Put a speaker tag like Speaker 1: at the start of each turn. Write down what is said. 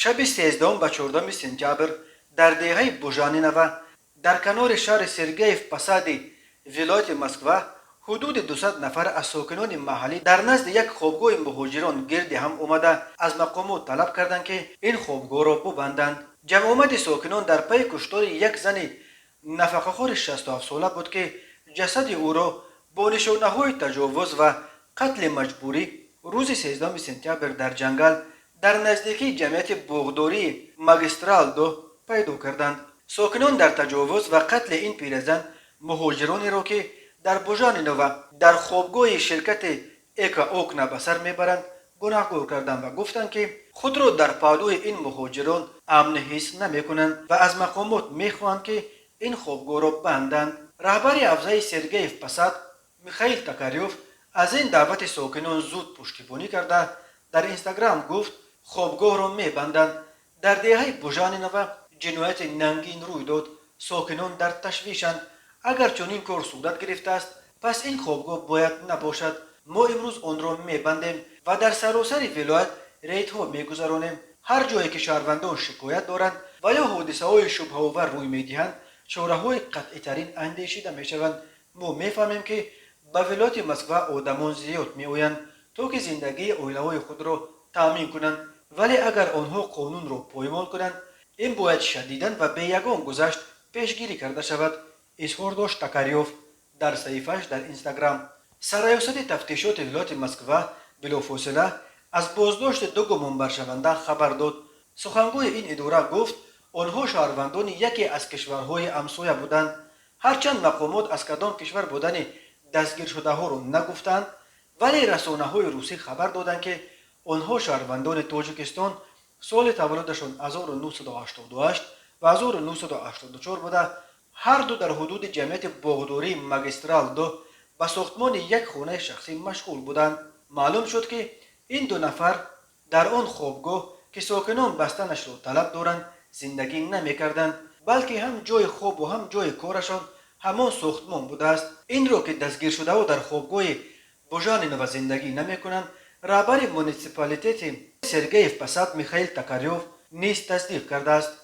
Speaker 1: Шаби 13 ба 14 сентябр дар деҳаи Бужаниново дар канори шаҳри Сергиев Посади вилояти Москва ҳудуди 200 нафар аз сокинони маҳаллӣ дар назди як хобгоҳи муҳоҷирон гирди ҳам омада, аз мақомот талаб карданд, ки ин хобгоҳро бубанданд. Ҷамъомади сокинон дар пайи куштори як зани нафақахори 67-сола буд, ки ҷасади ӯро бо нишонаҳои таҷовуз ва қатли маҷбурӣ рӯзи 13 сентябр дар ҷангал дар наздикии ҷамъияти боғдории Магистрал-2 пайдо карданд. Сокинон дар таҷовуз ва қатли ин пиразан муҳоҷиронеро, ки дар Бужаниново дар хобгоҳи ширкати Эко Окна ба сар мебаранд, гунаҳкор карданд ва гуфтанд, ки худро дар паҳлӯи ин муҳоҷирон амн ҳис намекунанд ва аз мақомот мехоҳанд, ки ин хобгоҳро банданд. Раҳбари ҳавзаи Сергеев Посад Михаил Токарёв аз ин даъвати сокинон зуд пуштибонӣ карда, дар Инстаграм гуфт, хобгоҳро мебанданд. Дар деҳаи Бужаниново ҷинояти нангин рӯй дод. Сокинон дар ташвишанд. Агар чунин кор сурат гирифтааст, пас ин хобгоҳ бояд набошад. Мо имрӯз онро мебандем ва дар саросари вилоят рейдҳо мегузаронем. Ҳар ҷое ки шаҳрвандон шикоят доранд ва ё ҳодисаҳои шубҳаовар рӯй медиҳанд, чораҳои қатъитарин андешида мешаванд. Мо мефаҳмем, ки ба вилояти Москва одамон зиёд меоянд, то ки зиндагии оилаҳои худро таъмин кунанд, вале агар онҳо қонунро поймол кунанд, ин бояд шадидан ва бе ягон гузашт пешгирӣ карда шавад, изҳор дошт Токарёв дар саҳифааш дар Инстаграм. Сарраёсати тафтишоти вилояти Москва билофосила аз боздошти ду гумонбаршаванда хабар дод. Сухангӯи ин идора гуфт, онҳо шаҳрвандони яке аз кишварҳои ҳамсоя буданд. Ҳарчанд мақомот аз кадом кишвар будани дастгиршудаҳоро нагуфтанд, вале расонаҳои русӣ хабар доданд, ки онҳо шаҳрвандони Тоҷикистон, соли таваллудашон 1988 ва 1984 буда, ҳарду дар ҳудуди ҷамъияти боғдории Магистрал-2 ба сохтмони як хонаи шахсӣ машғул буданд. Маълум шуд, ки ин ду нафар дар он хобгоҳ, ки сокинон бастанашро талаб доранд, зиндагӣ намекарданд, балки ҳам ҷои хобу ҳам ҷои корашон ҳамон сохтмон будааст. Инро, ки дастгиршудаҳо дар хобгоҳи Бужаниново зиндагӣ намекунанд, раҳбари муниципалитети Сергеев Посад Михаил Токарёв низ тасдиқ кардааст.